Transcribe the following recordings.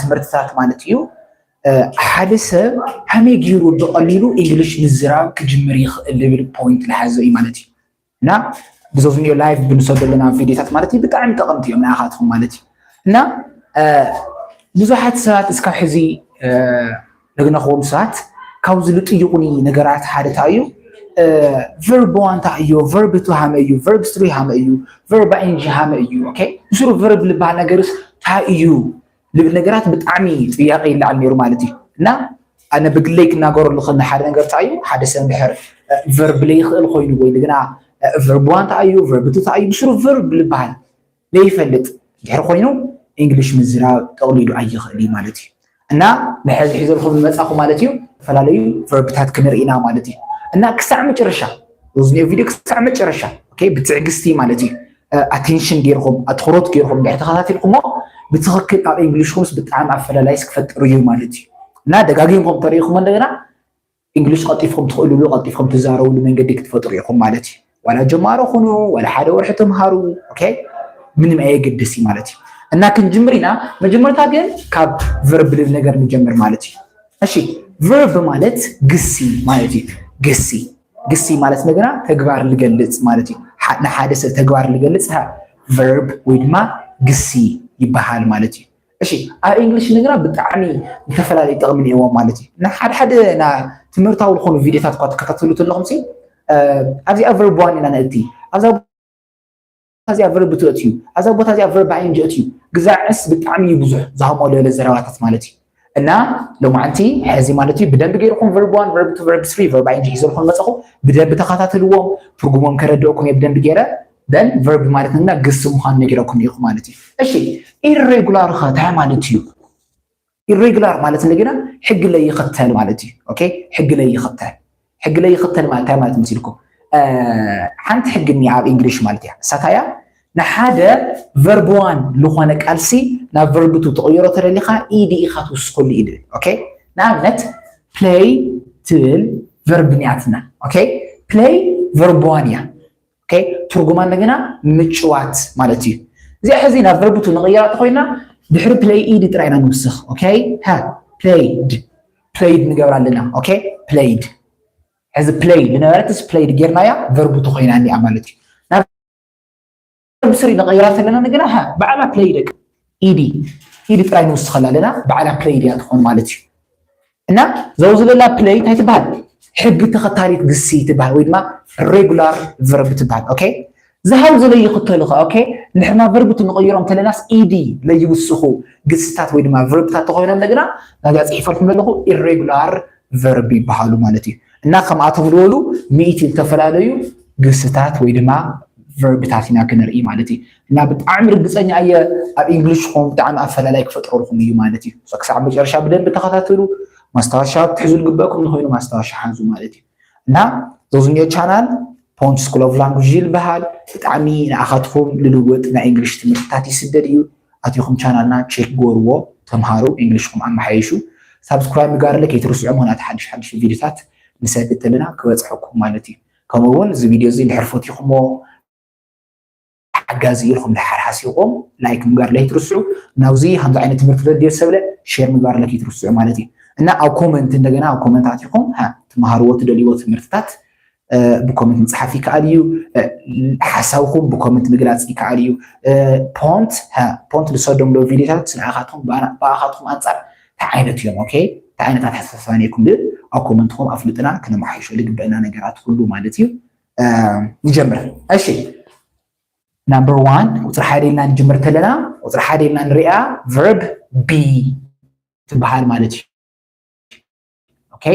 ትምህርትታት ማለት እዩ። ሓደ ሰብ ከመይ ገይሩ ብቐሊሉ እንግሊሽ ምዝራብ ክጅምር ይኽእል ዝብል ፖይንት ዝሓዘ እዩ ማለት እዩ። እና ብዙ ላይቭ ብንሰደለና ቪዲዮታት ማለት እዩ ብጣዕሚ ጠቐምቲ እዮም ንኣኻትኩም ማለት እዩ። እና ብዙሓት ሰባት እስካብ ሕዚ ለግነኽዎም ሰባት ካብዚ ልጥይቑኒ ነገራት ሓደ እንታይ እዩ? ቨርብ ዋን እንታይ እዩ? ቨርብ ቱ ሃመ እዩ? ቨርብ ስሪ ሃመ እዩ? ቨርብ ኣይ ኤን ጂ ሃመ እዩ? ኦኬ፣ ብስሩ ቨርብ ልበሃል ነገርስ እንታይ እዩ ልብል ነገራት ብጣዕሚ ጥያቄ ይለዓል ነይሩ ማለት እዩ። እና ኣነ ብግለይ ክናገረሉ ከለና ሓደ ነገር እንታይ እዩ? ሓደ ሰብ እንድሕር ቨርብ ለይኽእል ኮይኑ ወይ እንደገና ቨርብ ዋን እንታይ እዩ? ቨርብ ቱ እንታይ እዩ? ብስሩ ቨርብ ልበሃል ለይፈልጥ ድሕሪ ኮይኑ እንግሊሽ ምዝራብ ጠቕሊሉ ኣይኽእል እዩ ማለት እዩ። እና ንሕዚ ሒዘልኩም ዝመጻኹ ማለት እዩ ዝተፈላለዩ ቨርብታት ክንርኢ ኢና ማለት እዩ። እና ክሳዕ መጨረሻ ዝኒኦ ቪድዮ ክሳዕ መጨረሻ ኦኬ ብትዕግስቲ ማለት እዩ ኣቴንሽን ገይርኩም ኣትኩሮት ገይርኩም ድሕሪ ተኸታቲልኩሞ ብትኽክል ኣብ እንግሊሽኩምስ ብጣዕሚ ኣፈላላይስ ክፈጥር እዩ ማለት እዩ። እና ደጋጊምኩም ተሪኢኹሞ እንደገና እንግሊሽ ቀልጢፍኩም ትኽእልሉ ቀልጢፍኩም ትዛረብሉ መንገዲ ክትፈጥሩ ኢኹም ማለት እዩ። ዋላ ጀማሮ ኩኑ ዋላ ሓደ ወርሒ ተምሃሩ ኦኬ ምንም ኣየገድስ እዩ ማለት እዩ። እና ክንጅምር ኢና። መጀመርታ ግን ካብ ቨርብ ልብል ነገር ንጀምር ማለት እዩ። እሺ ቨርብ ማለት ግሲ ማለት እዩ። ግሲ ግሲ ማለት እንደገና ተግባር ልገልጽ ማለት እዩ። ንሓደ ሰብ ተግባር ልገልጽ ቨርብ ወይ ድማ ግሲ ይበሃል ማለት እዩ። እሺ ኣብ እንግሊሽ ንግራ ብጣዕሚ ዝተፈላለዩ ጥቕሚ እኒአዎም ማለት እዩ። ንሓደ ሓደ ና ትምህርታዊ ዝኾኑ ቪዲዮታት እኳ ትከታተሉ ተለኹም ሲ ኣብዚኣ ቨርብ ዋን ኢና ነእቲ ኣብዛ እዚኣ ቨርብ ቱ እትዩ ኣብዛ ቦታ እዚኣ ቨርብ ኣይ ኤን ጂ እትዩ ግዛዕስ ብጣዕሚ እዩ ብዙሕ ዝሃሞ ለለ ዘረባታት ማለት እዩ። እና ሎማዓንቲ ሕዚ ማለት እዩ ብደንብ ገይርኩም ቨርብ ዋን ቨርብ ቱ ቨርብ ስሪ ቨርብ ኣይ ኤን ጂ ሒዘልኩም መፀኹ ብደንብ ተኸታተልዎም ትርጉሞም ከረድእኩም እየ ብደንብ ገይረ then ቨርብ ማለት እና ግስ ምዃኑ ነጊረኩም እየ ማለት እዩ። እሺ ኢሬጉላር ኸ እንታይ ማለት እዩ? ኢሬጉላር ማለት እንደገና ሕጊ ለይኸተል ማለት እዩ። ኦኬ ሕጊ ለይኸተል ሕጊ ለይኸተል ማለት እንታይ ማለት መሲልኩም? ሓንቲ ሕጊ እኒኣ ኣብ እንግሊሽ ማለት እያ። እሳታ እያ ንሓደ ቨርብ ዋን ዝኾነ ቃልሲ ናብ ቨርብ ቱ ትቕይሮ ተደሊኻ ኢዲ ኢኻ ትውስኸሉ ኢዲ። ኦኬ ንኣብነት ፕሌይ ትብል ቨርብ እኒኣትና። ኦኬ ፕሌይ ቨርብ ዋን እያ። ኦኬ ትርጉማ እንደገና ምጭዋት ማለት እዩ። እዚኣ ሕዚ ናብ ቨርብ ቱ ንቕይራ ተኮይና ድሕሪ ፕሌይ ኢዲ ጥራይ ኢና ንውስኽ። ኦኬ ሃ ፕሌይድ ፕሌይድ ንገብራ ኣለና። ኦኬ ፕሌይድ ሕዚ ፕሌይ ዝነበረትስ ፕሌይድ ጌርናያ ቨርብ ቱ ኮይና እኒኣ ማለት እዩ። ናብ ቨርብ ስሪ ንቕይራ ዘለና እንደገና ሃ ባዕላ ፕሌይ ደቂ ኢዲ ኢዲ ጥራይ ንውስኸላ ኣለና ባዕላ ፕሌይድ እያ ትኾን ማለት እዩ። እና ዘው ዝበላ ፕሌይ እንታይ ትበሃል? ሕጊ ተኸታሊት ግሲ ትበሃል ወይ ድማ ሬጉላር ቨርብ ትበሃል። ኦኬ ዝሃው ዝለይኽተሉ ኸ ኦኬ ንሕና ቨርብ ቱ ንቕይሮም ተለናስ ኢዲ ለይውስኹ ግስታት ወይ ድማ ቨርብታት ተኾይኖም እንደገና ናዚኣ ፅሒፈልኩም ዘለኹ ኢሬጉላር ቨርብ ይበሃሉ ማለት እዩ። እና ከምኣቶም ዝበሉ ሚእቲ ዝተፈላለዩ ግስታት ወይ ድማ ቨርብታት ኢና ክንርኢ ማለት እዩ። እና ብጣዕሚ ርግፀኛ እየ ኣብ እንግሊሽኹም ብጣዕሚ ኣፈላላይ ክፈጥረልኩም እዩ ማለት እዩ። ክሳብ መጨረሻ ብደንብ ተኸታተሉ። ማስታወሻ ክትሕዙ ዝግበእኩም ንኮይኑ ማስታወሻ ሓዙ ማለት እዩ። እና ዞዝኒዮ ቻናል ፖንት ስኩል ኦፍ ላንጉጅ ይልበሃል። ብጣዕሚ ንኣኻትኩም ልልውጥ ናይ እንግሊሽ ትምህርትታት ይስደድ እዩ። ኣቲኹም ቻናልና ቼክ ገርዎ ተምሃሩ እንግሊሽኩም ኣመሓይሹ። ሳብስክራይብ ምግባር ከይትርስዑ ምክንያቱ ሓድሽ ሓድሽ ቪዲዮታት ንሰድድ ተለና ክበፅሐኩም ማለት እዩ። ከምኡ እውን እዚ ቪድዮ እዚ እንድሕር ፈቲኹሞ ሓጋዚ ኢልኩም ድሓር ሓሲብኩም ላይክ ምግባር ለይትርስዑ። ናብዚ ከምዚ ዓይነት ትምህርቲ ዘድልዮ ሰብ ለ ሼር ምግባር ለይትርስዑ ማለት እዩ። እና ኣብ ኮመንት እንደገና ኣብ ኮመንት ኣቲኹም ትመሃርዎ ትደልይዎ ትምህርትታት ብኮመንት ምፅሓፍ ይከኣል እዩ። ሓሳብኩም ብኮመንት ምግላፅ ይከኣል እዩ። ፖንት ፖንት ዝሰዶም ዶ ቪዲዮታት ንኣኻትኩም ብኣኻትኩም ኣንፃር እንታይ ዓይነት እዮም ኦኬ እንታይ ዓይነት ኣተሓሳስባ ነይኩም ብ ኣብ ኮመንትኩም ኣፍልጥና ክነመሓይሾ ዝግበእና ነገራት ኩሉ ማለት እዩ። ንጀምር እሺ ናምበር ዋን ቁፅሪ ሓደ ኢልና ንጅምር ተለና ቁፅሪ ሓደ ኢልና ንሪኣ ቨርብ ቢ ትበሃል ማለት እዩ። ኦኬ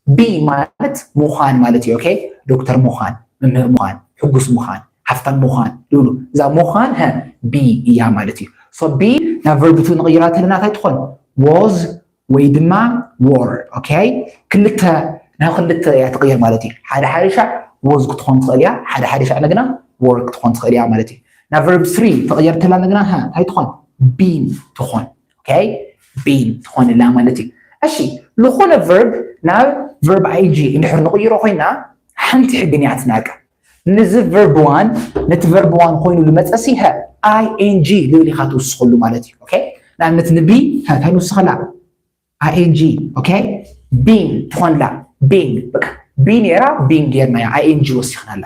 ቢ ማለት ምዃን ማለት እዩ። ኦኬ ዶክተር ምዃን፣ መምህር ምዃን፣ ሕጉስ ምዃን፣ ሃፍታም ምዃን ይብሉ። እዛ ምዃን ሀ ቢ እያ ማለት እዩ። ሶ ቢ ናብ ቨርብ ቱ ንቕይራ ተለና እንታይ ትኾን? ዎዝ ወይ ድማ ወር። ኦኬ ክልተ ናብ ክልተ እያ ትቕየር ማለት እዩ። ሓደ ሓደ ሻዕ ዎዝ ክትኾን ትኽእል እያ፣ ሓደ ሓደ ሻዕ ነግና ወር ክትኾን ትኽእል እያ ማለት እዩ። ናብ ቨርብ ስሪ ትቕየር ተላ ነግና ሀ እንታይ ትኾን? ቢን ትኾን። ኦኬ ቢን ትኾንላ ማለት እዩ። እሺ ዝኾነ ቨርብ ናብ ቨርብ ኣይንጂ እንድሕር ንቕይሮ ኮይና ሓንቲ ሕግን እያ ትናቀ። ንዚ ቨርብ ዋን ነቲ ቨርብ ዋን ኮይኑ ዝመፀ ሲ ሀ ኣይ ኤን ጂ ልብል ኢኻ ትውስኸሉ ማለት እዩ። ኦኬ ንኣብነት ንቢ እንታይ ንውስኸላ? I N G። Okay? Been ትኾንላ። Been በቃ ቢ ነይራ፣ ቢን ጌርናያ፣ I N G ወሲኽናላ።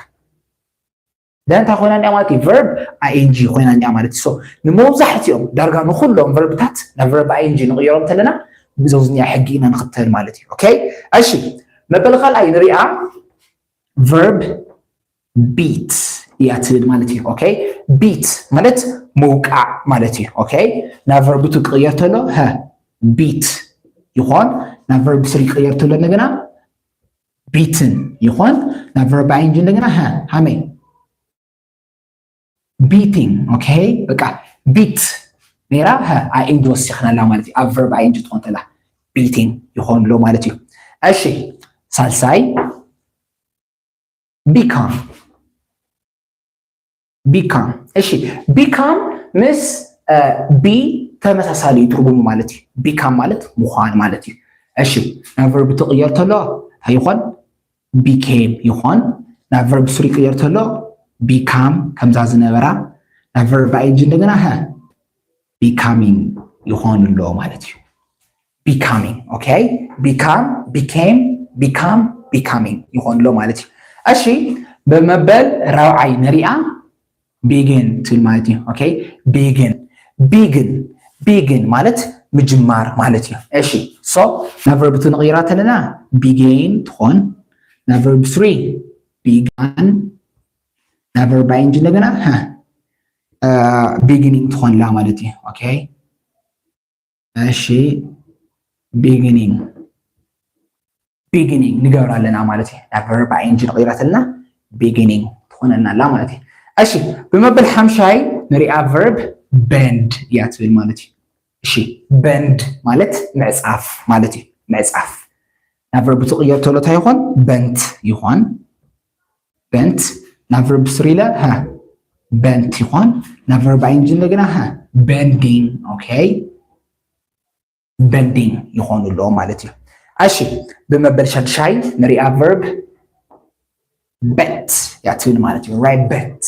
እንታይ ኮይና እኒኣ ማለት እዩ? Verb I N G ኮይና እኒኣ ማለት እዩ። So ንመብዛሕትኦም ዳርጋ ንኩሎም ቨርብታት ናብ verb I N G ንቕየሮም እንተለና ብዘውዝኛ ሕጊ ኢና ንኽተል ማለት እዩ። Okay? እሺ፣ መበል ካልኣይ ንሪኣ። Verb beat እያ ትብል ማለት እዩ። Okay? Beat ማለት ምውቃዕ ማለት እዩ። Okay? ናብ verb two ክቕየር ተሎ ሀ beat ይኾን፣ ናብ verb three ክቕየር ተሎ እንደገና beaten ይኾን፣ ናብ verb I N G እንደገና ሀ ሃመይ beating። Okay? በቃ beat ነይራ፣ ሀ I N G ወሲኽናላ ማለት እዩ። ኣብ verb I N G ትኾን ተላ beating ይኾን ኣሎ ማለት እዩ። እሺ፣ ሳልሳይ become። Become። እሺ፣ become ምስ be ተመሳሳሊ እዩ ትርጉሙ ማለት እዩ። Become ማለት ምዃን ማለት እዩ። እሺ፣ ናብ verb two ክቕየር ተሎ እንታይ ይኾን? Became ይኾን። ናብ verb three ክቕየር ተሎ become ከምዛ ዝነበራ፣ ናብ verb I N G እንደገና ሀ becoming ይኾን ኣሎ ማለት እዩ። Becoming። Okay? Become፣ became፣ become፣ becoming ይኾን ኣሎ ማለት እዩ። እሺ፣ ብመበል ራብዓይ ንሪኣ። Begin ትብል ማለት እዩ። Okay? Begin። Begin። Begin ማለት ምጅማር ማለት እዩ። እሺ፣ so ናብ verb two ንቕይራ ተለና began ትኾን፣ ናብ verb three began፣ ናብ verb I N G እንደገና ሀ beginning ትኾንላ ማለት እዩ። Okay? እሺ፣ beginning፣ beginning ንገብር ኣለና ማለት እዩ። ናብ verb I N G ንቕይራ ተለና beginning ትኾነልና ኣላ ማለት እዩ። እሺ፣ ብመበል ሓምሻይ ንሪኣ። Verb bend እያ ትብል ማለት እዩ። እሺ፣ bend ማለት ምዕጻፍ ማለት እዩ። ምዕጻፍ። ናብ verb two ክቕየር ተሎ እንታይ ይኾን? Bent ይኾን። Bent። ናብ verb three ለ ሀ bent ይኾን። ናብ verb I N G እንደገና ሀ bending። Okay? Bending ይኾኑ ኣለዉ ማለት እዩ። እሺ፣ ብመበል ሻድሻይ ንሪኣ። Verb bet እያ ትብል ማለት እዩ። Right? Bet።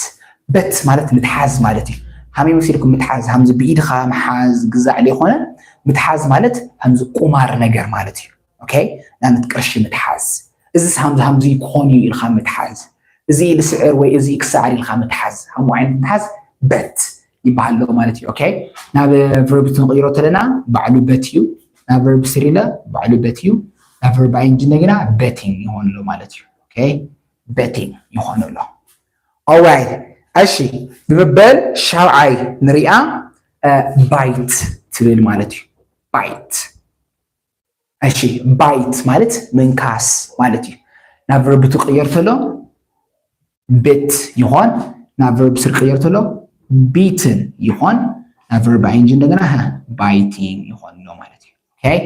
Bet ማለት ምትሓዝ ማለት እዩ። ሃመይ መሲልኩም ምትሓዝ? ሃምዚ ብኢድኻ ምሓዝ ግዛዕ ዘይኮነ፣ ምትሓዝ ማለት ሃምዚ ቁማር ነገር ማለት እዩ። Okay? ንኣብነት ቅርሺ ምትሓዝ። እዚስ ሃምዚ ሃምዚ ክኾን እዩ ኢልካ ምትሓዝ። እዚ ልስዕር ወይ እዚ ክስዓር ኢልካ ምትሓዝ። ሃምኡ ዓይነት ምትሓዝ bet ይበሃል ኣሎ ማለት እዩ። Okay? ናብ verb two ንቕይሮ ተለና ባዕሉ bet እዩ። ናብ verb three ለ ባዕሉ bet እዩ። ናብ verb I N G እንደገና betting ይኾን ኣሎ ማለት እዩ። Okay? Betting ይኾን ኣሎ። Alright። እሺ፣ ብመበል ሻብዓይ ንሪኣ። Bite ትብል ማለት እዩ። Bite። እሺ፣ bite ማለት ምንካስ ማለት እዩ። ናብ verb two ክቕየር ተሎ bit ይኾን፣ ናብ verb three ክቕየር ተሎ bitten ይኾን፣ ናብ verb I N G እንደገና ሀ biting ይኾን ኣሎ ማለት እዩ። Okay?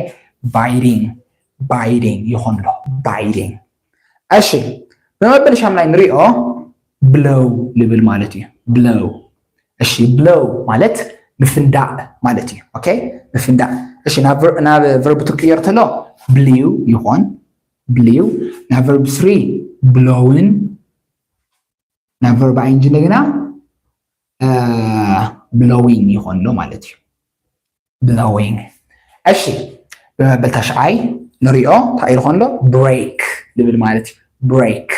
Biting፣ biting ይኾን ኣሎ። Biting። እሺ፣ ብመበል ሻምናይ ንሪኦ። Blow ልብል ማለት እዩ። Blow። እሺ፣ blow ማለት ምፍንዳእ ማለት እዩ። Okay? ምፍንዳእ። እሺ፣ ናብ verb two ክቕየር ተሎ blew ይኾን፣ blew። ናብ verb three blown፣ ናብ verb I N G እንደገና blowing ይኾን ኣሎ ማለት እዩ። Blowing። እሺ፣ ብመበል ታሽዓይ ንሪኦ። እንታይ ይኾን ኣሎ? Break ልብል ማለት እዩ። Break።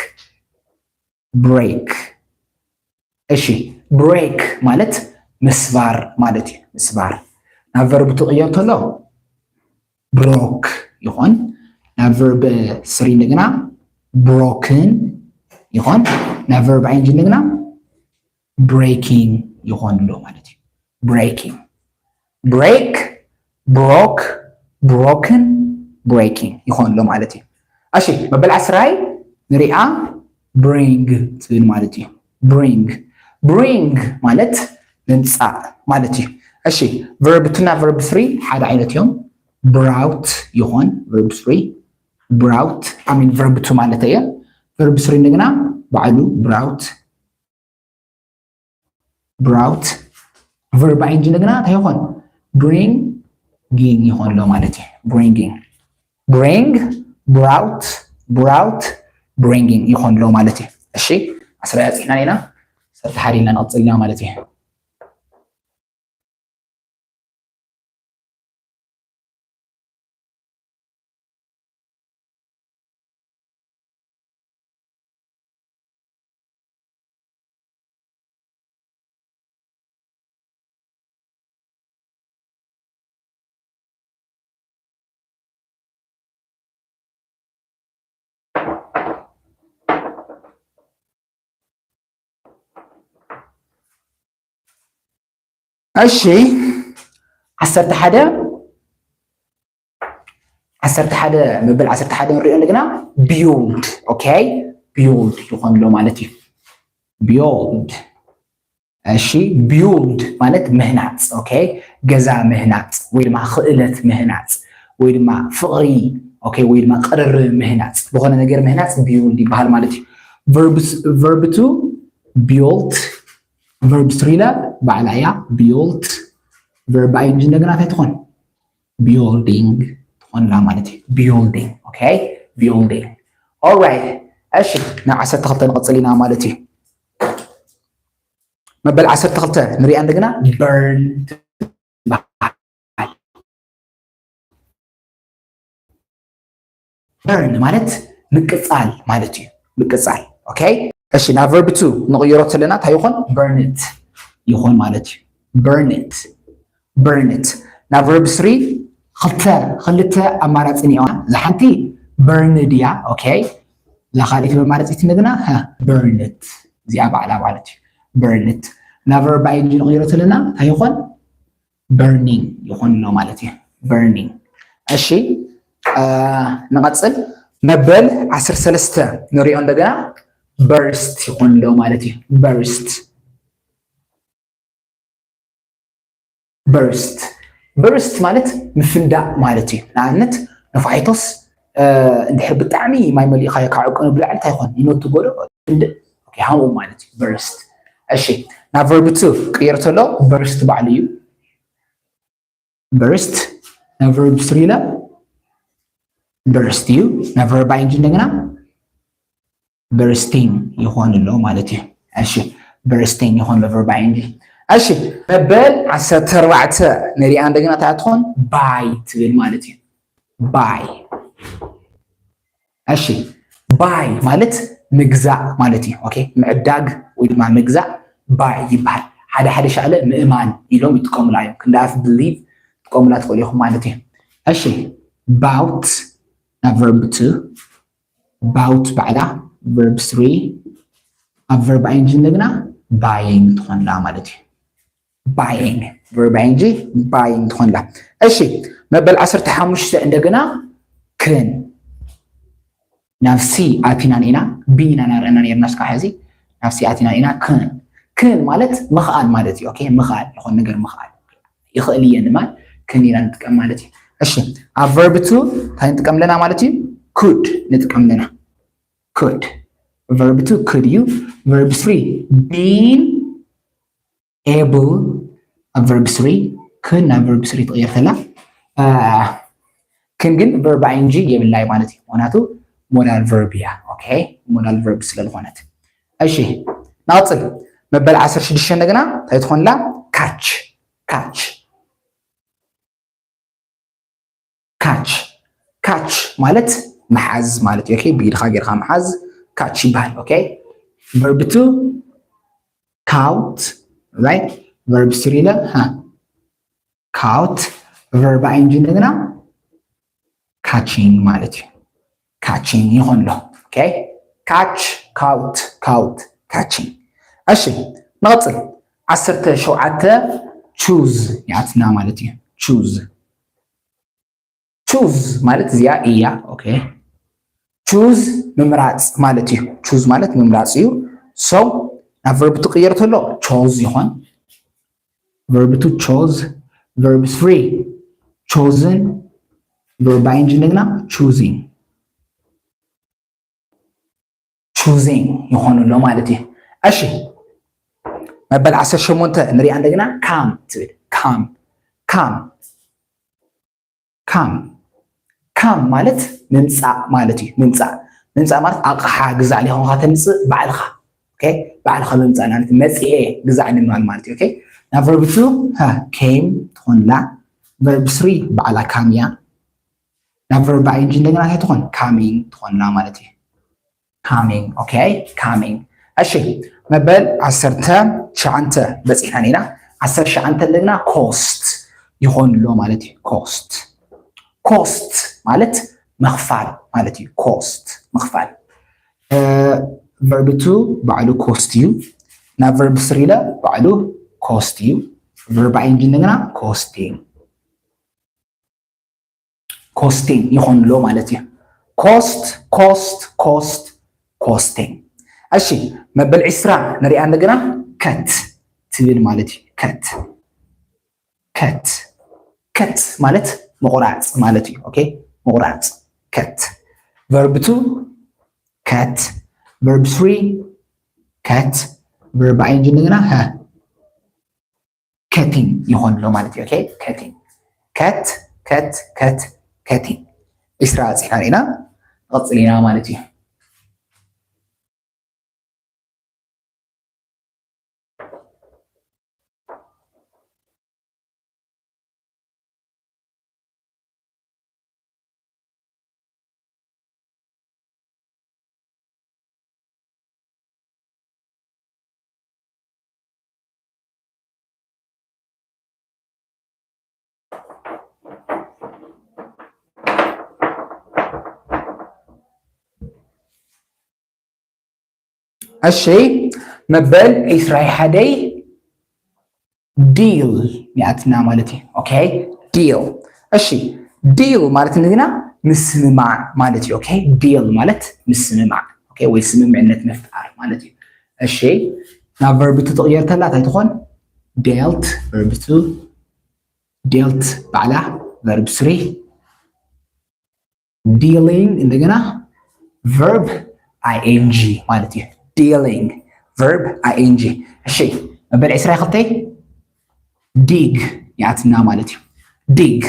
Break። እሺ፣ break ማለት ምስባር ማለት እዩ። ምስባር። ናብ verb two ክቕየር ተሎ broke ይኾን፣ ናብ verb three እንደገና broken ይኾን፣ ናብ verb I N G እንደገና breaking ይኾን ኣሎ ማለት እዩ። Breaking። Break፣ broke፣ broken፣ breaking ይኾን ኣሎ ማለት እዩ። እሺ፣ መበል ዓስራይ ንሪኣ። Bring ትብል ማለት እዩ። Bring። Bring ማለት ምምፃእ ማለት እዩ። እሺ፣ verb two እና verb three ሓደ ዓይነት እዮም። Brought ይኾን verb three፣ brought፣ I mean verb two ማለት እየ። Verb three እንደገና ባዕሉ brought፣ brought። Verb I N G እንደገና እንታይ ይኾን? Bringing ይኾን ኣሎ ማለት እዩ። Bringing። Bring፣ brought፣ brought፣ bringing ይኾን ኣሎ ማለት እዩ። እሺ፣ ዓስራይ ኣጽኒዕና ኢና፣ ሰተሓሪልና ንቕጽል ኢና ማለት እዩ። እሺ፣ ዓሰርተ ሓደ፣ ዓሰርተ ሓደ፣ መበል ዓሰርተ ሓደ ንሪኦ እንደገና። Build። ኦኬ፣ build ይኾን ኣሎ ማለት እዩ። Build። እሺ፣ build ማለት ምህናፅ። ኦኬ፣ ገዛ ምህናፅ ወይ ድማ ክእለት ምህናፅ ወይ ድማ ፍቕሪ፣ ኦኬ፣ ወይ ድማ ቅርርብ ምህናፅ፣ ዝኾነ ነገር ምህናፅ build ይበሃል ማለት እዩ። Verb two built፣ verb three ለ ባዕላ እያ built። Verb ing እንደገና እንታይ ትኾን? Building ትኾንላ ማለት እዩ። Building። ኦኬ፣ building። Alright፣ እሺ፣ ናብ ዓሰርተ ክልተ ንቐፅል ኢና ማለት እዩ። መበል ዓሰርተ ክልተ ንሪኣ እንደገና። Burned። Burn ማለት ምቅፃል ማለት እዩ። ምቅፃል። ኦኬ፣ እሺ፣ ናብ verb two ንቕይሮ ዘለና እንታይ ይኾን? Burned ይኾን ማለት እዩ። Burned፣ burned። ናብ verb three ክልተ፣ ክልተ ኣማራፂ እኒኦና። እዛ ሓንቲ burned እያ። ኦኬ፣ እዛ ካልኣይቲ መማረፂት እንደገና፣ ሀ፣ burned፣ እዚኣ ባዕላ ማለት እዩ። Burned። ናብ verb ing ንቕይሮ ዘለና እንታይ ይኾን? Burning ይኾን ኣሎ ማለት እዩ። Burning። እሺ፣ አ፣ ንቐፅል። መበል ዓሰርተ ሰለስተ ንሪኦ እንደገና። Burst ይኾን ኣሎ ማለት እዩ። Burst። Burst። Burst ማለት ምፍንዳእ ማለት እዩ። ንኣብነት ነፋሒቶስ፣ እ፣ እንድሕር ብጣዕሚ ማይ መሊእኻዮ ካብ ዕቅኑ ብላዕሊ እንታይ ይኾን? ይነቱ ጎዶ፣ ፍንድእ። ኦኬ፣ ሃምኡ ማለት እዩ። Burst። እሺ፣ ናብ verb two ቅይር ተሎ፣ burst ባዕሉ እዩ። Burst። ናብ verb three ለ burst እዩ። ናብ verb ing እንደገና። Bursting ይኾን ኣሎ ማለት እዩ። እሺ፣ bursting ይኾን ኣሎ verb ing። እሺ፣ መበል ዓሰርተ ኣርባዕተ ንሪኣ እንደገና እንታይ ትኾን? Buy ትብል ማለት እዩ። Buy። እሺ፣ buy ማለት ምግዛእ ማለት እዩ። ኦኬ፣ ምዕዳግ ወይ ድማ ምግዛእ buy ይበሃል። ሓደ ሓደ ሻዕለ ምእማን ኢሎም ይጥቀሙላ እዮም። ክንዲ ኣፍ believe ትጥቀሙላ ትኽእሉ ኢኹም ማለት እዩ። እሺ፣ bought ናብ verb two፣ bought ባዕላ verb three፣ ኣብ verb ing እንደገና buying ትኾንላ ማለት እዩ። Buying፣ verb ing buying ትኾንላ። እሺ፣ መበል ዓሰርተ ሓሙሽተ እንደገና። ክን። ናብ C ኣቲና ኢና፣ B ኢና ናርአና ነርና። እስካ ሕዚ ናብ C ኣቲና ኢና። ክን፣ ክን ማለት ምኽኣል ማለት እዩ። ኦኬ፣ ምኽኣል፣ ዝኾነ ነገር ምኽኣል። ይኽእል እየ ንማል ክን ኢና ንጥቀም ማለት እዩ። እሺ፣ ኣብ verb two እንታይ ንጥቀም ኣለና ማለት እዩ? Could ንጥቀም ኣለና። Could። Verb two could እዩ። Verb three been able ኣብ verb three፣ ክን ናብ verb three ትቕየር ተላ። አ፣ ክን ግን verb ing የብላይ ማለት እዩ። ምኽንያቱ modal verb እያ። ኦኬ፣ modal verb ስለ ዝኾነት። እሺ፣ ንቐጽል። መበል ዓሰርተ ሽዱሽተ እንደገና እንታይ ትኾንላ? Catch። Catch። Catch። Catch ማለት ምሓዝ ማለት እዩ። ኦኬ፣ ብኢድኻ ጌርካ ምሓዝ catch ይበሃል። ኦኬ፣ verb two caught፣ right? Verb three ለ፣ ሃ፣ caught። Verb ing እንደገና catching ማለት እዩ። Catching ይኾን ኣሎ። ኦኬ፣ catch፣ caught፣ caught፣ catching። እሺ፣ ንቐጽል። ዓሰርተ ሸውዓተ choose ይኣትና ማለት እዩ። Choose። Choose ማለት እዚኣ እያ። ኦኬ፣ choose ምምራጽ ማለት እዩ። Choose ማለት ምምራጽ እዩ። So ናብ verb two ቅየር ተሎ chose ይኾን። Verb two chose፣ verb three chosen፣ verb ing እንደገና choosing። Choosing ይኾን ኣሎ ማለት እዩ። እሺ፣ መበል ዓሰርተ ሸሞንተ ንሪኣ እንደገና። Come ትብል። Come፣ come፣ come፣ come ማለት ምምጻእ ማለት እዩ። ምምጻእ፣ ምምጻእ ማለት ኣቕሓ ግዛዕ ሊሆንካ ተምጽእ ባዕልኻ። ኦኬ፣ ባዕልኻ ምምጻእ ማለት መጽኤ ግዛዕ ንምባል ማለት እዩ። ኦኬ፣ ናብ verb two፣ ሃ፣ came ትኾንላ። Verb three ባዕላ come እያ። ናብ verb ing እንደገና እንታይ ትኾን? Coming ትኾንላ ማለት እዩ። Coming። ኦኬ፣ coming። እሺ፣ መበል ዓሰርተ ትሽዓተ በጺሕና ኢና። ዓሰርተ ትሽዓተ እንደገና cost ይኾን ኣሎ ማለት እዩ። Cost። Cost ማለት ምኽፋል ማለት እዩ። Cost ምኽፋል። እ፣ verb two ባዕሉ cost እዩ። ናብ verb three ኢለ ባዕሉ cost እዩ። Verb ing እንደገና costing፣ costing ይኾን ኣሎ ማለት እዩ። Cost፣ cost፣ cost፣ costing። እሺ፣ መበል ዕስራ ንሪኣ እንደገና። Cut ትብል ማለት እዩ። Cut፣ cut፣ cut ማለት ምቑራፅ ማለት እዩ። ኦኬ፣ ምቑራፅ። Cut። Verb two cut፣ verb three cut፣ verb ing እንደገና ሀ፣ cutting ይኾን ኣሎ ማለት እዩ። ኦኬ፣ cutting። Cut፣ cut፣ cut፣ cutting። ዕስራ ኣጽሒፍና ርኢና ንቐጽል ኢና ማለት እዩ። እሺ፣ መበል ዕስራይ ሓደይ ዲል ይኣትና ማለት እዩ። ኦኬ፣ ዲል። እሺ፣ ዲል ማለት እንደገና ምስምማዕ ማለት እዩ። ኦኬ፣ ዲል ማለት ምስምማዕ፣ ኦኬ፣ ወይ ስምምዕነት ምፍጣር ማለት እዩ። እሺ፣ ናብ verb two ትቕየር ተላ እንታይ ትኾን? Dealt፣ verb two፣ dealt ባዕላ verb three፣ dealing እንደገና verb ing ማለት እዩ። Dealing verb ing። እሺ፣ መበል ዕስራን ክልተን dig ይኣትና ማለት እዩ። Dig፣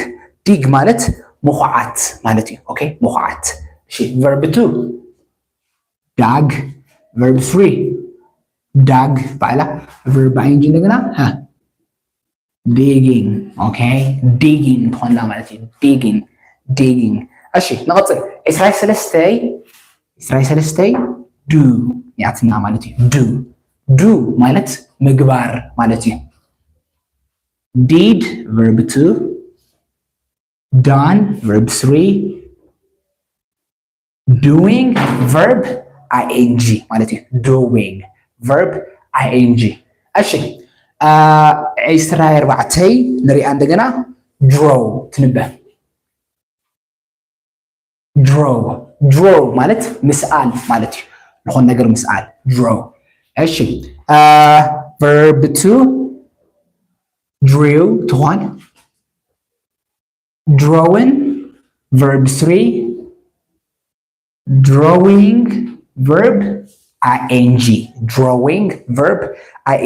dig ማለት ምኹዓት ማለት እዩ። ኦኬ፣ ምኹዓት። እሺ፣ verb two dug፣ verb three dug ባዕላ verb ing እንደገና ሀ፣ digging። ኦኬ፣ digging ትኾንላ ማለት እዩ። Digging፣ digging። እሺ፣ ንቐጽል። ዕስራን ሰለስተን፣ ዕስራን ሰለስተን do ይኣትና ማለት እዩ። Do፣ do ማለት ምግባር ማለት እዩ። Did verb two፣ done verb three፣ doing verb ing ማለት እዩ። Doing verb ing። እሺ፣ አ፣ ዕስራን ኣርባዕተን ንሪኣ እንደገና። Draw ትንበብ። Draw፣ draw ማለት ምስኣል ማለት እዩ። ዝኾነ ነገር ምስኣል፣ draw። እሺ፣ አ፣ verb two drew ትኾን። Drawn verb three፣ drawing verb ing፣ drawing verb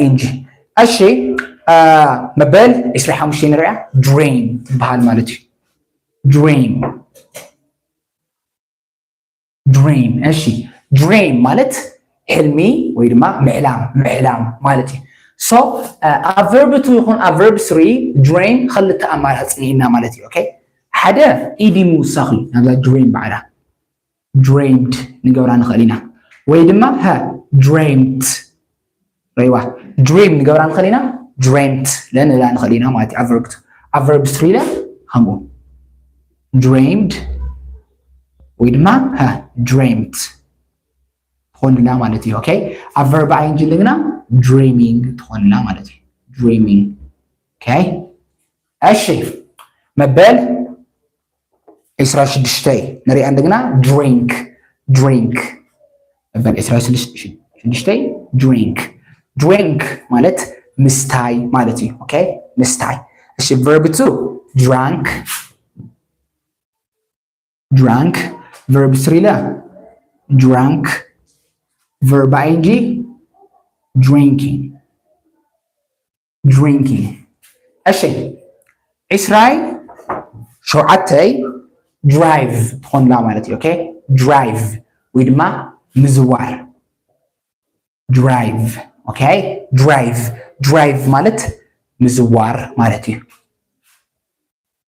ing። እሺ፣ አ፣ መበል ዕስራን ሓሙሽተን ንሪኣ። Dream ትበሃል ማለት እዩ። Dream፣ dream። እሺ፣ dream ማለት ሕልሚ ወይ ድማ ምሕላም፣ ምሕላም ማለት እዩ። So፣ አ፣ ኣብ verb two ይኹን ኣብ verb three dream ክልተ ኣማራፂ እኒኤና ማለት እዩ። ኦኬ፣ ሓደ ed ምውሳኽ እዩ ናብዛ dream ባዕላ። Dreamed ንገብራ ንኽእል ኢና፣ ወይ ድማ ሀ፣ dreamt። ረይዋ፣ dream ንገብራ ንኽእል ኢና፣ dreamt ለ ንብላ ንኽእል ኢና ማለት እዩ። ኣብ verb two፣ ኣብ verb three ለ ከምኡ። Dreamed ወይ ድማ ሀ፣ dreamt ትኾንላ ማለት እዩ። ኦኬ፣ ኣብ verb ing እንደገና dreaming ትኾንላ ማለት እዩ። Dreaming። ኦኬ፣ እሺ፣ መበል ዕስራን ሽዱሽተን ንሪኣ እንደገና። Drink፣ drink። መበል ዕስራን ሽዱሽተን፣ drink። Drink ማለት ምስታይ ማለት እዩ። ኦኬ፣ ምስታይ። እሺ፣ verb two drank፣ drank። Verb three ለ drank። Verb ing drinking፣ drinking። እሺ፣ ዕስራን ሸውዓተን drive ትኾንላ ማለት እዩ። ኦኬ፣ drive ወይ ድማ ምዝዋር። Drive። ኦኬ፣ drive፣ drive ማለት ምዝዋር ማለት እዩ።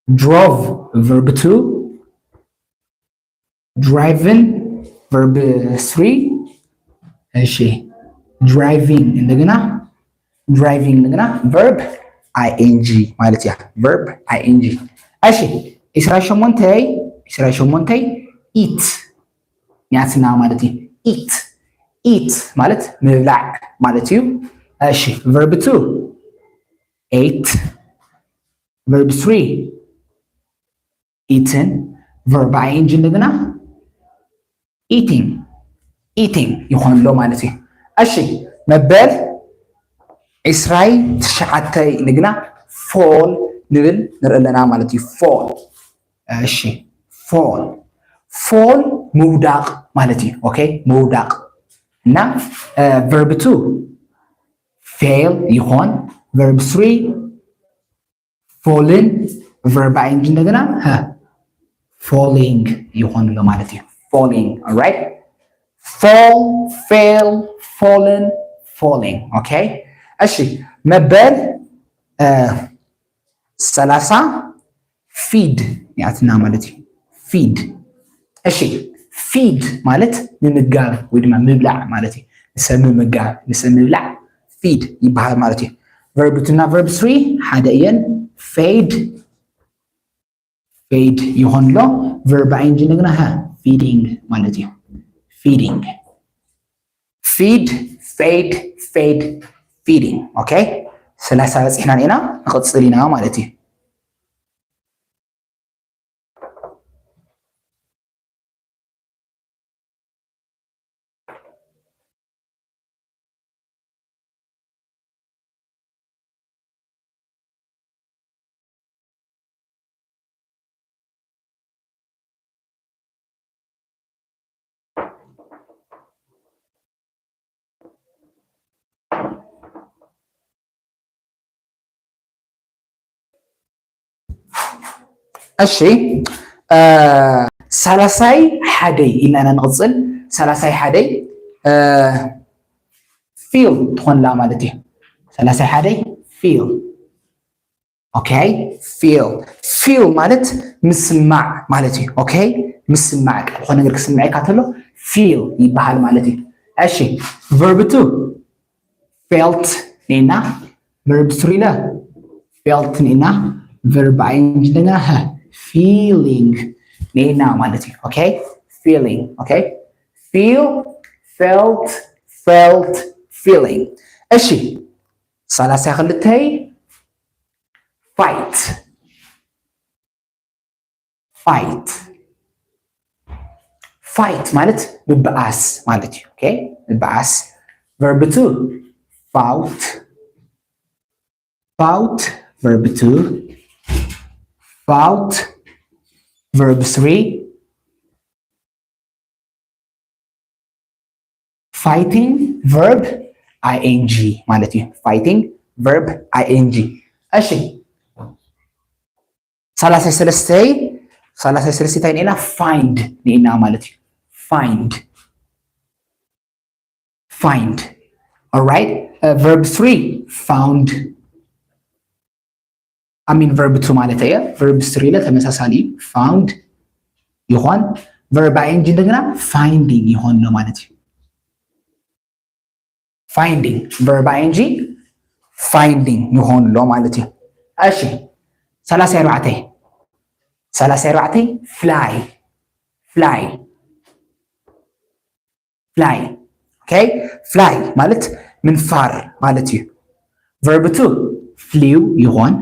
Drove verb two፣ driven verb three። እሺ፣ driving እንደገና፣ driving እንደገና verb ing ማለት እያ። Verb ing። እሺ፣ ዕስራን ሸሞንተን፣ ዕስራን ሸሞንተን eat ያትና ማለት እዩ። Eat፣ eat ማለት ምብላዕ ማለት እዩ። እሺ verb two ate፣ verb three eaten፣ verb ing እንደገና eating eating ይኾን ኣሎ ማለት እዩ። እሺ መበል ዕስራይ ትሽዓተ ንግና fall ንብል ንርኢ ኣለና ማለት እዩ። Fall እሺ fall fall ምውዳቕ ማለት እዩ። ኦኬ ምውዳቕ እና verb two fail ይኾን፣ verb three fallen፣ verb ing እንደገና falling ይኾን ኣሎ ማለት እዩ። Falling alright። Fall fail fallen falling okay። እሺ መበል ሰላሳ feed ያትና ማለት እዩ። Feed እሺ feed ማለት ምምጋብ ወይ ድማ ምብላዕ ማለት እዩ። ንሰብ ምምጋብ ንሰብ ምብላዕ feed ይበሃል ማለት እዩ። Verb two እና verb three ሓደ እየን። Fed fed ይኾን ኣሎ። Verb ing እንደገና feeding ማለት እዩ። Feeding feed fed fed feeding okay። ሰላሳ በፂሕና ኢና ንቕፅል ኢና ማለት እዩ። እሺ ሳላሳይ ሓደይ ኢልና ኢና ንቕፅል። ሳላሳይ ሓደይ feel ትኾንላ ማለት እዩ። ሳላሳይ ሓደይ feel okay። Feel feel ማለት ምስማዕ ማለት እዩ። Okay ምስማዕ ቃል ዝኾነ ነገር ክስምዐካ ተሎ feel ይበሃል ማለት እዩ። እሺ verb two felt ኔና verb three ለ felt ኔና verb ing እንደገና feeling ኔና ማለት እዩ። Okay feeling okay። Feel felt felt feeling። እሺ ሳላሳይ ክልተይ fight fight fight ማለት ምብኣስ ማለት እዩ። Okay ምብኣስ verb two fought fought verb two fought verb three fighting verb ing ማለት እዩ። Fighting verb ing እሺ ሳላሳይ ሰለስተይ ሳላሳይ ሰለስተይ እንታይ ኒና find ኒና ማለት እዩ። Find find alright። Verb three found I mean verb two ማለት እየ። Verb three ለ ተመሳሳሊ እዩ። Found ይኾን verb ing እንደገና finding ይኾን ነው ማለት እዩ። Finding verb ing finding ይኾን ኣሎ ማለት እዩ። እሺ ሰላሳ ኣርባዕተ ሰላሳ ኣርባዕተ fly fly fly okay fly ማለት ምንፋር ማለት እዩ። Verb two flew ይኾን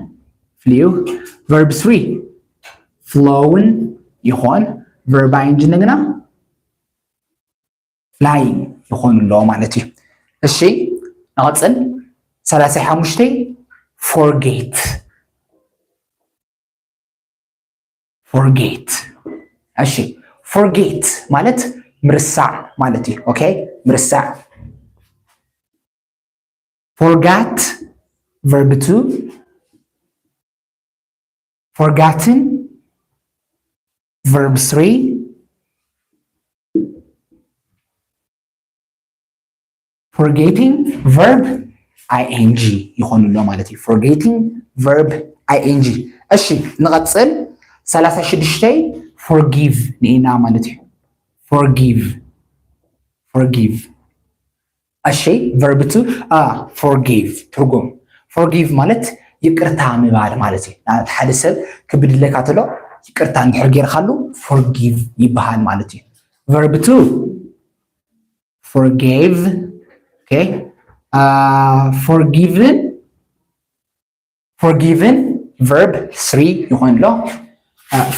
flew። Verb three flown ይኾን verb ing እንደገና flying ይኾን ኣሎ ማለት እዩ። እሺ ንቐፅል። ሰላሳ ሓሙሽተ forget forget እሺ forget ማለት ምርሳዕ ማለት እዩ። Okay ምርሳዕ። Forgot verb two forgotten verb three forgetting verb ing ይኾኑ ኣሎ ማለት እዩ። Forgetting verb ing እሺ ንቐፅል። ሰላሳ ሽዱሽተ forgive ኒና ማለት እዩ። Forgive forgive እሺ verb two forgive ትርጉም forgive ማለት ይቅርታ ምባል ማለት እዩ። ንኣብነት ሓደ ሰብ ክብድለካ ተሎ ይቅርታ እንድሕር ጌርካሉ forgive ይበሃል ማለት እዩ። Verb two forgave okay forgiven forgiven verb three ይኾን ኣሎ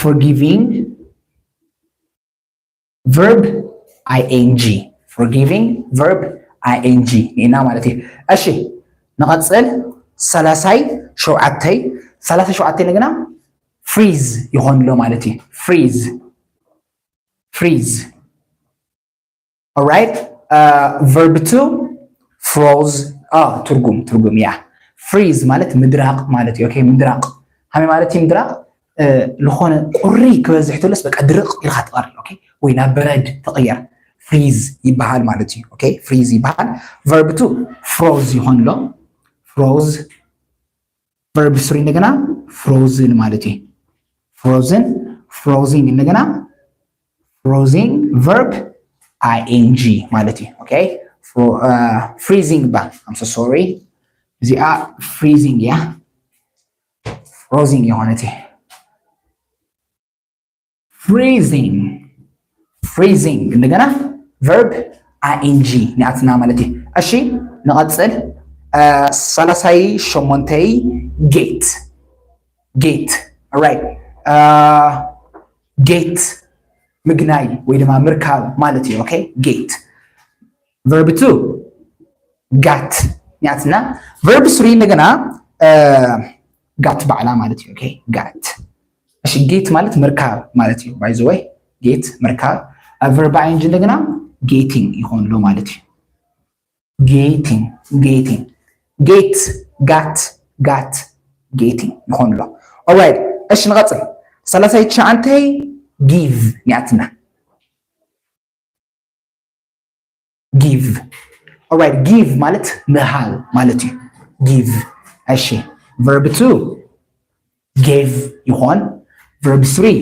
forgiving verb ing forgiving verb ing ኢና ማለት እዩ። እሺ ንቐጽል ሰላሳይ ሸውዓተይ ሰላሳ ሸውዓተይ ንግና freeze ይኾን ኣሎ ማለት እዩ። freeze freeze alright verb two froze ትርጉም ትርጉም ያ freeze ማለት ምድራቕ ማለት እዩ። ምድራቕ ሃመይ ማለት እዩ ምድራቕ ዝኾነ ቁሪ ክበዝሕ ተሎስ በቃ ድርቕ ኢልካ ትቐር ወይ ናብ በረድ ትቕየር freeze ይበሃል ማለት እዩ። freeze ይበሃል verb two froze ይኾን ኣሎ froze verb three እንደገና frozen ማለት እዩ። frozen freezing እንደገና freezing verb ing ማለት እዩ። okay freezing ባ I'm so sorry እዚኣ freezing እያ። freezing የሆነች freezing freezing እንደገና verb ing ንኣትና ማለት እዩ። እሺ ንቐጽል ሰላሳይ ሸሞንተይ get get right get ምግናይ ወይ ድማ ምርካብ ማለት እዩ። okay get verb two got ንኣትና verb three እንደገና got ባዕላ ማለት እዩ። okay got እሺ get ማለት ምርካብ ማለት እዩ። by the way get ምርካብ verb ing እንደገና getting ይኾን ኣሎ ማለት እዩ። getting getting get got got getting ይኾን ኣሎ። alright እሺ ንቐጽል ሰላሳይ ትሽዓንተይ give ንኣትና give alright give ማለት ምሃብ ማለት እዩ። give እሺ verb two gave ይኾን verb three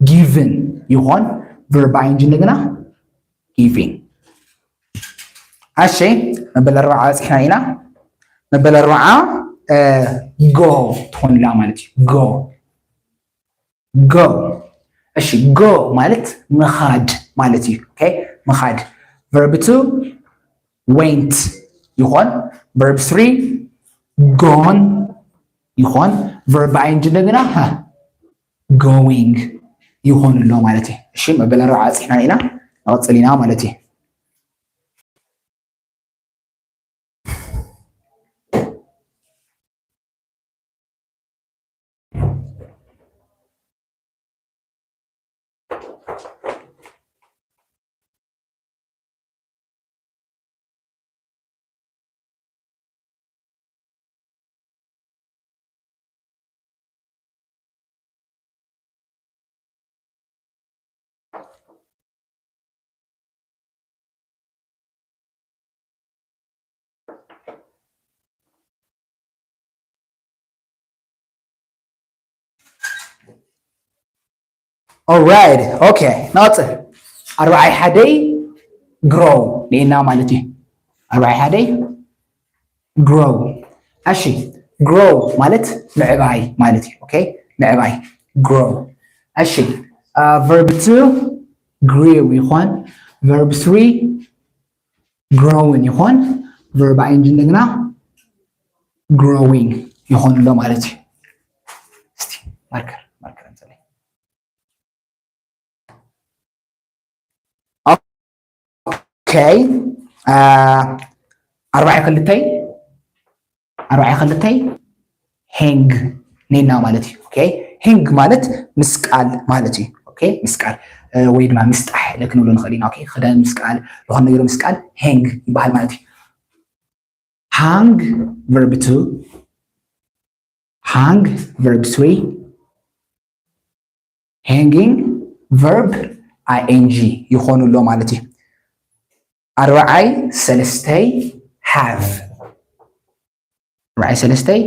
given ይኾን verb ing እንደገና giving እሺ መበል ኣርባዓ በፂሕና ኢና። መበል ኣርባዓ go ትኾንላ ማለት እዩ። go go እሺ go ማለት ምኻድ ማለት እዩ። okay ምኻድ verb two went ይኾን verb three gone ይኾን verb ing እንደገና going ይኾን ኣሎ ማለት እዩ። እሺ መበል ኣርባዓ በፂሕና ኢና ንቐፅል ኢና ማለት እዩ። alright okay ንቐፅል ኣርባዓይ ሓደይ grow ኒና ማለት እዩ። ኣርባዓይ ሓደይ grow እሺ grow ማለት ምዕባይ ማለት እዩ። okay ምዕባይ grow እሺ verb two grew ይኾን verb three growing ይኾን verb ing እንደገና growing ይኾን ኣሎ ማለት እዩ። እስቲ marker marker እንጸለይ okay ኣርባዕተ ክልተይ ኣርባዕተ ክልተይ hang ኔና ማለት እዩ። okay hang ማለት ምስቃል ማለት እዩ። okay ምስቃል ወይ ድማ ምስጣሕ ኢለ ክንብሎ ንኽእል ኢና። okay ክዳን ምስቃል ዝኾነ ነገር ምስቃል hang ይበሃል ማለት እዩ። hang verb two hang verb three hanging verb ing ይኾኑ ኣሎ ማለት እዩ። ኣርባዓይ ሰለስተይ have ኣርባዓይ ሰለስተይ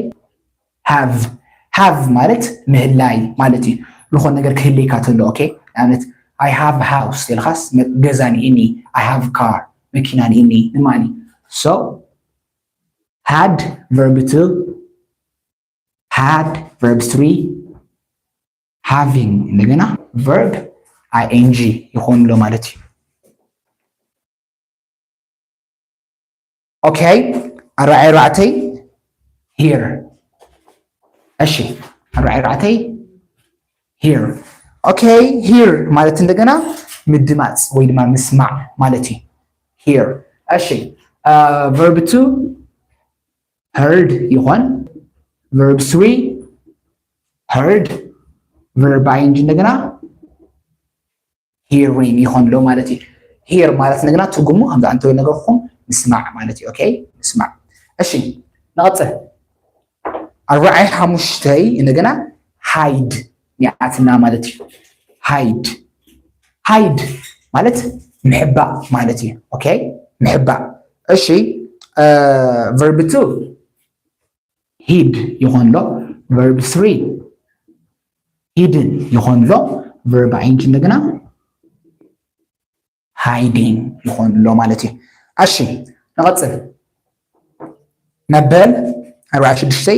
have have ማለት ምህላይ ማለት እዩ። ዝኾነ ነገር ክህልየካ ተሎ okay ንኣብነት I have house ኢልካስ ገዛ ኒእኒ I have car መኪና ኒእኒ ንማኒ so had verb two had verb three having እንደገና verb ing ይኾኑ ኣሎ ማለት እዩ። okay ኣርባዕተ ኣርባዕተ here እሺ ኣርባዕተ ኣርባዕተ here okay here ማለት እንደገና ምድማፅ ወይ ድማ ምስማዕ ማለት እዩ here እሺ verb two heard ይኾን verb three heard verb ing እንደገና hearing ይኾን ኣሎ ማለት እዩ here ማለት እንደገና ትርጉሙ ከምዚ ኣንተ ነገርኩም ምስማዕ ማለት እዩ okay ምስማዕ እሺ ንቐፅል ኣርባዓይ ሓሙሽተይ እንደገና hide ይኣትና ማለት እዩ hide hide ማለት ምሕባእ ማለት እዩ okay ምሕባእ እሺ verb two hid ይኾን ኣሎ verb three hidden ይኾን ኣሎ verb ing እንደገና hiding ይኾን ኣሎ ማለት እዩ እሺ ንቐፅል መበል ኣርባዓ ሽዱሽተ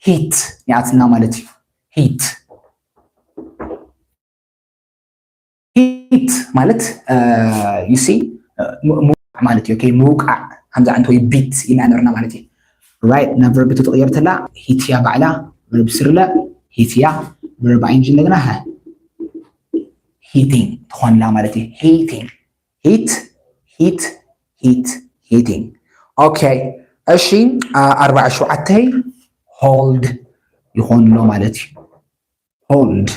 hit ይኣትና ማለት እዩ hit hit ማለት you see ምውቃዕ ማለት እዩ okay ምውቃዕ ከምዚ ዓንተ ወይ beat ኢና ነርና ማለት እዩ right ናብ verb two ትቕየር ተላ hit እያ ባዕላ verb three ለ hit እያ verb ing እንደገና hitting ትኾንላ ማለት እዩ hitting hit hit hit hitting okay እሺ ኣርባዓ ሸውዓተ hold ይኾን ኣሎ ማለት እዩ hold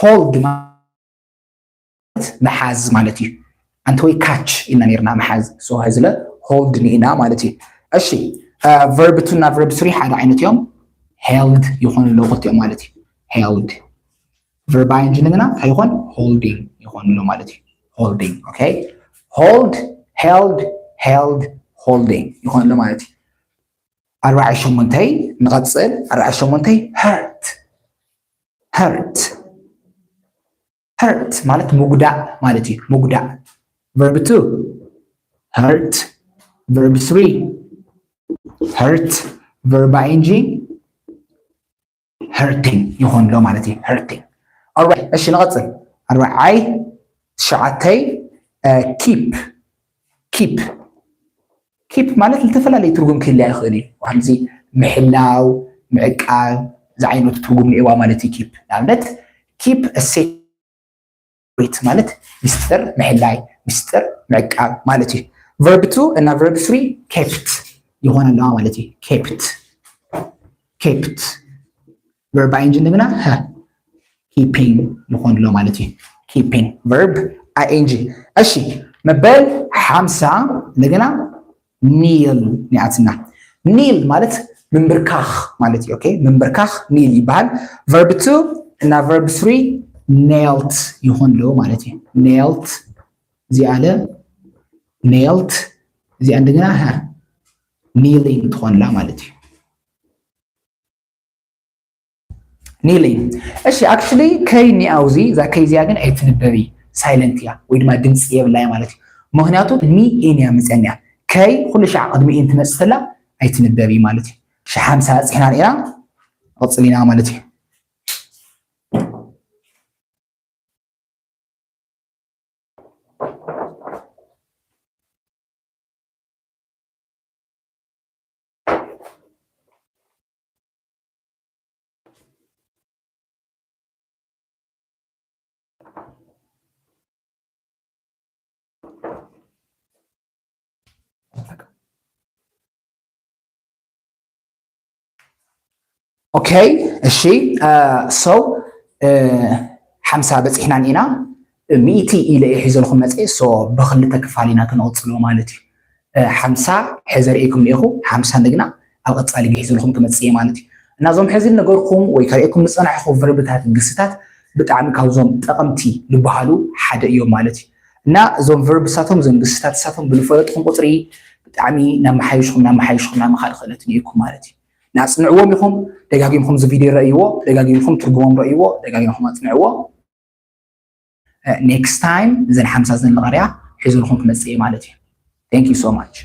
hold ማለት ምሓዝ ማለት እዩ ኣንተ ወይ catch ኢና ነርና ምሓዝ so ሀዝለ hold ንኢና ማለት እዩ እሺ verb two እና verb three ሓደ ዓይነት እዮም held ይኾን ኣለዉ ክልቲኦም ማለት እዩ held verb ing ንግና እንታይ ይኾን holding ይኾን ኣሎ ማለት እዩ holding okay hold held held holding ይኾን ኣሎ ማለት እዩ ኣርባዓ ሸሞንተይ ንቐፅል ኣርባዓ ሸሞንተይ hurt hurt hurt ማለት ምጉዳእ ማለት እዩ ምጉዳእ verb two hurt verb three hurt verb ing hurting ይኾን ኣሎ ማለት እዩ hurting alright እሺ ንቐፅል ኣርባዓይ ትሽዓተይ keep keep keep ማለት ዝተፈላለዩ ትርጉም ክህልያ ይኽእል እዩ ከምዚ ምሕላው ምዕቃብ ዝዓይነቱ ትርጉም ንእዋ ማለት እዩ keep ንኣብነት keep secret ማለት ምስጢር ምሕላይ ምስጢር ምዕቃብ ማለት እዩ verb two እና verb three kept ይኾን ኣለዋ ማለት እዩ kept kept verb ing ንግና keeping ይኾን ኣሎ ማለት እዩ keeping verb ing እሺ መበል ሓምሳ እንደገና kneel ንኣትና kneel ማለት ምንብርካኽ ማለት እዩ okay ምንብርካኽ kneel ይበሃል verb two እና verb three knelt ይኾን ኣለዎ ማለት እዩ knelt እዚኣለ knelt እዚኣ እንደገና kneeling ትኾንላ ማለት እዩ kneeling እሺ actually ከይ ኒኣውዚ እዛ ከይ እዚኣ ግን ኣይትንበቢ silent እያ ወይ ድማ ድምፂ የብላያ ማለት እዩ ምክንያቱ ቅድሚ ኤን እያ ምፀን እያ ከይ ኩሉ ሻዕ ቅድሚ ኤን ትመፅእ ተላ ኣይትንበቢ ማለት እዩ ሺ ሓምሳ በፂሕና ርኢና ቀፅል ኢና ማለት እዩ okay እሺ so ሓምሳ በፂሕናን ኢና ሚእቲ ኢለ እየ ሒዘልኩም መፅአ so ብክልተ ክፋል ኢና ክንቕፅሎ ማለት እዩ ሓምሳ ሕዚ ርእይኩም ኒኢኹ ሓምሳ እንደግና ኣብ ቀፃሊ ሒዘልኩም ክመፅእ እየ ማለት እዩ እና እዞም ሕዚ ነገርኩም ወይ ከርእየኩም ዝፀናሕኹ ቨርብታት ግስታት ብጣዕሚ ካብዞም ጠቐምቲ ዝበሃሉ ሓደ እዮም ማለት እዩ እና እዞም ቨርብሳቶም እዞም ግስታት ሳቶም ብዝፈለጥኩም ቁፅሪ ብጣዕሚ ናብ መሓይሽኩም ናብ መሓይሽኩም ናብ ምኻድ ክእለት ኒኢኩም ማለት እዩ ናፅንዕዎም ኢኹም ደጋጊምኩም እዚ ቪድዮ ረእይዎ ደጋጊምኩም ትርጉሞም ረእይዎ ደጋጊምኩም ኣፅንዕዎ next time እዘን ሓምሳ እዘን ልቐርያ ሒዘልኩም ክመፅእ እየ ማለት እዩ thank you so much